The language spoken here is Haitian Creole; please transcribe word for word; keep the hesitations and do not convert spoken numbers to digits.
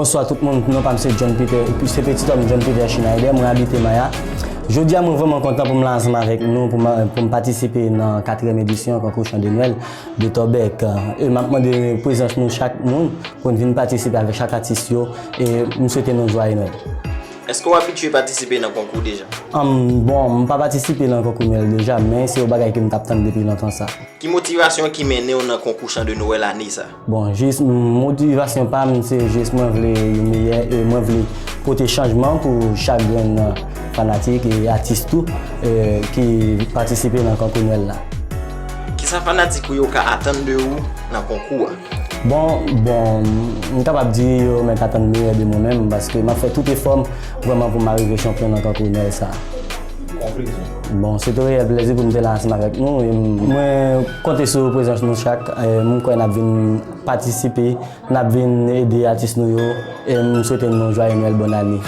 Bonswa tout moun, non pa m se John Peter, se Petit Homme John Peter Schneider, mwen abite Maya. Jodi a mwen vrèman kontan pou m la ansanm avèk nou, pou m, pou m patisipe nan katriyèm edisyon konkou Chan de Nwèl de Tòbèk. E m ap mande prezans nou chak moun pou n vin patisipe avèk chak atis yo, e m swete nou jwaye Nwèl. Èske w abitye patisipe nan konkou deja? Anm, bon, m pa patisipe nan konkou Nwèl deja, men se yon bagay ke m t ap tann depi lontan sa. Ki motivasyon ki mennen w nan konkou Chan de Nwèl ane sa? Bon, jis motivasyon pa m, se jis mwen vle yon meyè e mwen vle pote chanjman pou chak grenn fanatik e atis tou e, ki patisipe nan konkou Nwèl la. Kisa fanatik ou yo ka atann de ou nan konkou a? Bon, bon, m kapab di yo mèt atann meyè de mwen menm, paske m ap fè tout efò m vrèman pou m arive chanpyon nan konkou Nwèl sa. Bon, se te yon reyèl plèzi pou m te la ansanm avèk nou. E m- mwen konte sou prezans nou chak. E m kwè n ap vin patisipe, n ap vin ede atis nou yo. E m swete nou jwaye Nwèl, bòn ane.